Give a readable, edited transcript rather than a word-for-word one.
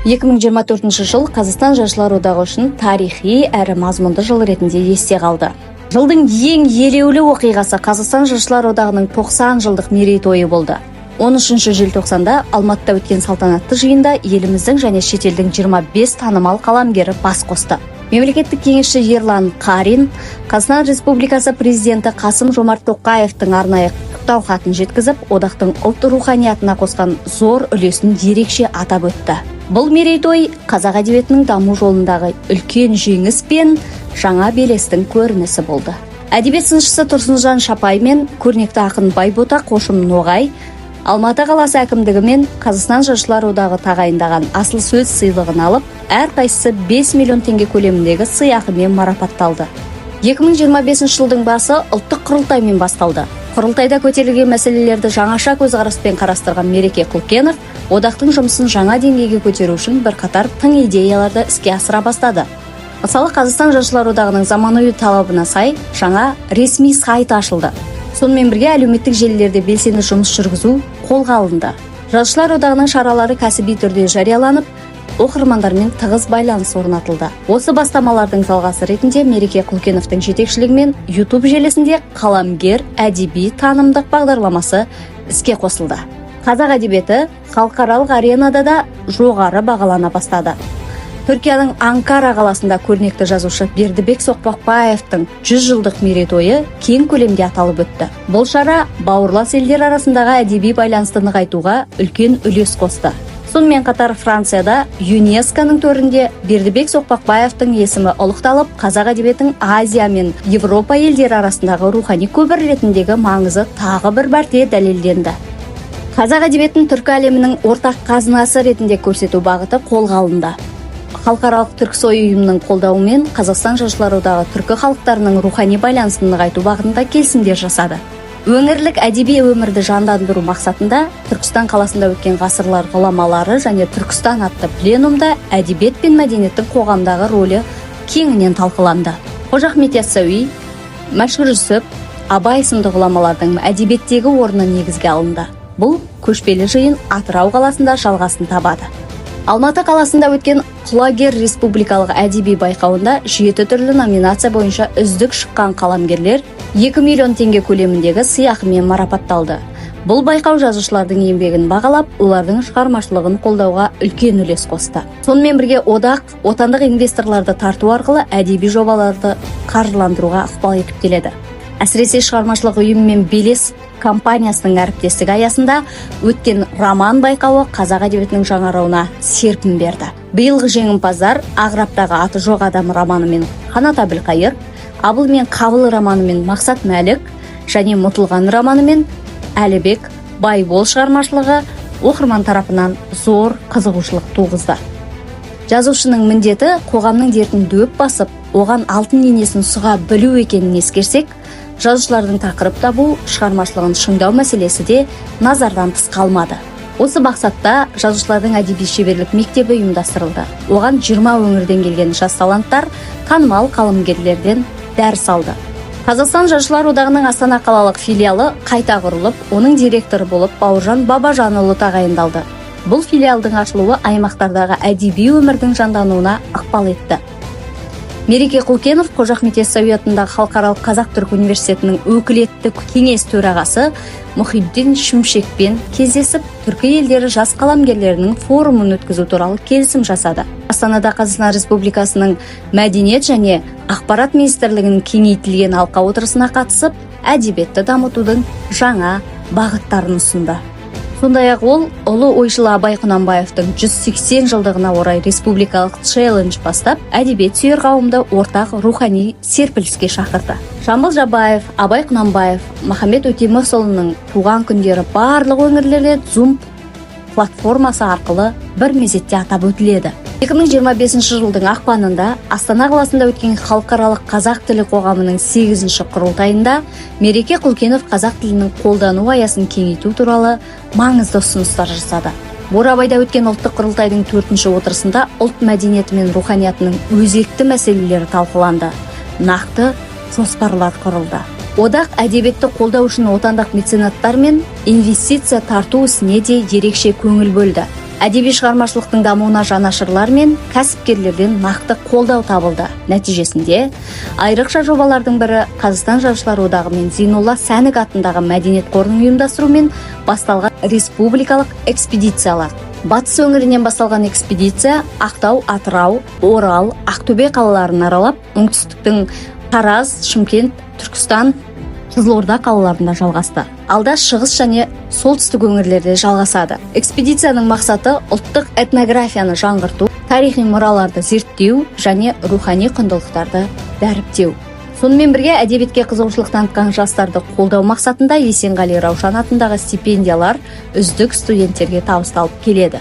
2024 жыл Қазақстан Жазушылар одағы үшін тарихи әрі мазмұнды жыл ретінде есте қалды. Жылдың ең елеулі оқиғасы Қазақстан Жазушылар одағының 90 жылдық мерейтойы болды. 13 желтоқсанда Алматыда өткен салтанатты жиында еліміздің және шетелдің 25 танымал қаламгері бас қосты. Мемлекеттік кеңесші Ерлан Қарин Қазақстан Республикасы Президенті Қасым Жомарт Тоқаевтың арнайы құттықтау хатын жеткізіп, одақтың ұлт руханиятына қосқан зор үлесін ерекше атап өтті. Бұл мерейтой қазақ әдебиетінің даму жолындағы үлкен жеңіс пен жаңа белестің көрінісі болды. Әдебиет сыншысы Тұрсынжан Шапай мен көрнекті ақын Байбота Қошым Ноғай Алматы қаласы әкімдігі мен Қазақстан Жазушылар одағы тағайындаған Асыл сөз сыйлығын алып, әрқайсысы 5 миллион теңге көлеміндегі сыйақымен марапатталды. 2025 жылдың басы ұлттық құрылтаймен басталды. Құрылтайда көтерілген мәселелерді жаңаша көзқараспен қарастырған Мереке Құлкенов одақтың жұмысын жаңа деңгейге көтеру үшін бірқатар тың идеяларды іске асыра бастады. Мысалы, Қазақстан Жазушылар одағының заманауи талабына сай жаңа ресми сайты ашылды. Сонымен бірге әлеуметтік желілерде белсенді жұмыс жүргізу қолға алынды. Жазушылар одағының шаралары кәсіби түрде жарияланып, оқырмандармен тығыз байланыс орнатылды. Осы бастамалардың жалғасы ретінде Мереке Құлкеновтың жетекшілігімен YouTube желісінде «Қаламгер» әдеби танымдық бағдарламасы іске қосылды. Қазақ әдебиеті халықаралық аренада да жоғары бағалана бастады. Түркияның Анкара қаласында көрнекті жазушы Бердібек Соқпақбаевтың 100 жылдық мерейтойы кең көлемде аталып өтті. Бұл шара бауырлас елдер арасындағы әдеби байланысты нығайтуға үлкен үлес қосты. Сонымен қатар Францияда ЮНЕСКО-ның төрінде Бердібек Соқпақбаевтың есімі ұлықталып, қазақ әдебиетінің Азия мен Европа елдері арасындағы рухани көпір ретіндегі маңызы тағы бір мәрте дәлелденді. Қазақ әдебиетін түркі әлемінің ортақ қазынасы ретінде көрсету бағыты қолға алынды. Халықаралық Түрксой ұйымының қолдауымен Қазақстан Жазушылар одағы түркі халықтарының рухани байланысын нығайту бағытында келісімдер жасады. Өңірлік әдеби өмірді жандандыру мақсатында Түркістан қаласында өткен «Ғасырлар ғұламалары және Түркістан» атты пленумда әдебиет пен мәдениеттің қоғамдағы рөлі кеңінен талқыланды. Қожа Ахмет Яссауи, Мәшһүр Жүсіп, Абай сынды ғұламалардың әдебиеттегі орны негізге алынды. Бұл көшпелі жиын Атырау қаласында жалғасын табады. Алматы қаласында өткен «Құлагер» республикалық әдеби байқауында жеті түрлі номинация бойынша үздік шыққан қаламгерлер 2 миллион теңге көлеміндегі сыйақымен марапатталды. Бұл байқау жазушылардың еңбегін бағалап, олардың шығармашылығын қолдауға үлкен үлес қосты. Сонымен бірге одақ отандық инвесторларды тарту арқылы әдеби жобаларды қаржыландыруға ықпал етіп келеді. Әсіресе шығармашылық ұйым мен «Белес» компаниясының әріптестігі аясында өткен роман байқауы қазақ әдебиетінің жаңаруына серпін берді. Биылғы жеңімпаздар «Ағраптағы аты жоқ адам» романымен Қанат Әбілқайыр, «Абыл мен Қабыл» романымен Мақсат Мәлік және «Ұмытылған» романымен Әлібек Байбол шығармашылығы оқырман тарапынан зор қызығушылық туғызды. Жазушының міндеті қоғамның дертін дөп басып, оған алтын инесін сұға білу екенін ескерсек, жазушылардың тақырып табу, шығармашылығын шыңдау мәселесі де назардан тыс қалмады. Осы мақсатта жазушылардың әдеби шеберлік мектебі ұйымдастырылды. Оған 20 өңірден келген жас таланттар танымал қаламгерлерден дәріс алды. Қазақстан Жазушылар одағының Астана қалалық филиалы қайта құрылып, оның директоры болып Бауыржан Бабажанұлы тағайындалды. Бұл филиалдың ашылуы аймақтардағы әдеби өмірдің жандануына ықпал етті. Мереке Құлкенов Қожа Ахмет Яссауи атындағы халықаралық қазақ-түрік университетінің өкілетті кеңес төрағасы Мұхиддин Шүмшекпен кездесіп, түркі елдері жас қаламгерлерінің форумын өткізу туралы келісім жасады. Астанада Қазақстан Республикасының Мәдениет және ақпарат министрлігінің кеңейтілген алқа отырысына қатысып, әдебиетті дамытудың жаңа бағыттарын ұсынды. Сондай ақ ол ұлы ойшыл Абай Құнанбаевтың 180 жылдығына орай республикалық челлендж бастап, әдебиет сүйер қауымды ортақ рухани серпіліске шақырды. Жамбыл Жабаев, Абай Құнанбаев, Махамбет Өтемісұлының туған күндері барлық өңірлерде Zoom платформасы арқылы бір мезетте атап өтіледі. 2025 жылдың ақпанында Астана қаласында өткен Халықаралық қазақ тілі қоғамының 8-ші құрылтайында Мереке Құлкенов қазақ тілінің қолдану аясын кеңейту туралы маңызды ұсыныстар жасады. Бурабайда өткен ұлттық құрылтайдың төртінші отырысында ұлт мәдениеті мен руханиятының өзекті мәселелері талқыланды, нақты жоспарлар құрылды. Одақ әдебиетті қолдау үшін отандық меценаттар мен инвестиция тарту ісіне де ерекше көңіл бөлді. Әдеби шығармашылықтың дамуына жанашырлар мен кәсіпкерлерден нақты қолдау табылды. Нәтижесінде айрықша жобалардың бірі Қазақстан Жазушылар одағы мен Зейнолла Сәнік атындағы мәдениет қорының ұйымдастыруымен басталған республикалық экспедициялар. Батыс өңірінен басталған экспедиция Ақтау, Атырау, Орал, Ақтөбе қалаларын аралап, оңтүстіктің Тараз, Шымкент, Түркістан, Қызылорда қалаларында жалғасты. Алда шығыс және солтүстік өңірлерде жалғасады. Экспедицияның мақсаты – ұлттық этнографияны жаңғырту, тарихи мұраларды зерттеу және рухани құндылықтарды дәріптеу. Сонымен бірге әдебиетке қызығушылық танытқан жастарды қолдау мақсатында Есенғали Раушан атындағы стипендиялар үздік студенттерге табысталып келеді.